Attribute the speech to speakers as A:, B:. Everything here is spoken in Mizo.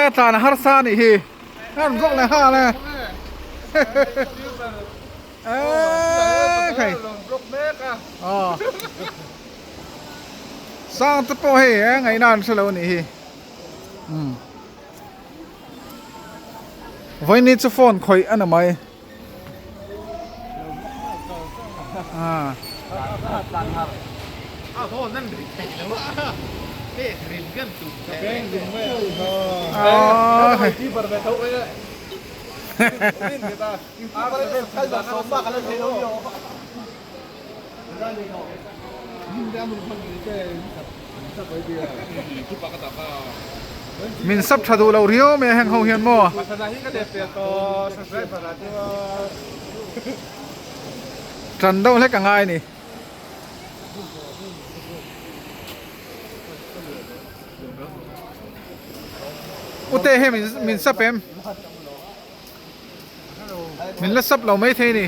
A: a tlan a harsa a nih hi. A rawn vlog leh nghal e. Eee khai. Aw. Sang te pawh hei e ngaihna an hre lo a nih hi. Umm. Vawiin chu phone khawih a ni mai. Min sap tha duh lo riau mai a heng ho hian maw. Tan deuh hlek a ngai a ni. Ute hei min sap em? Min la sap lo maithei a ni.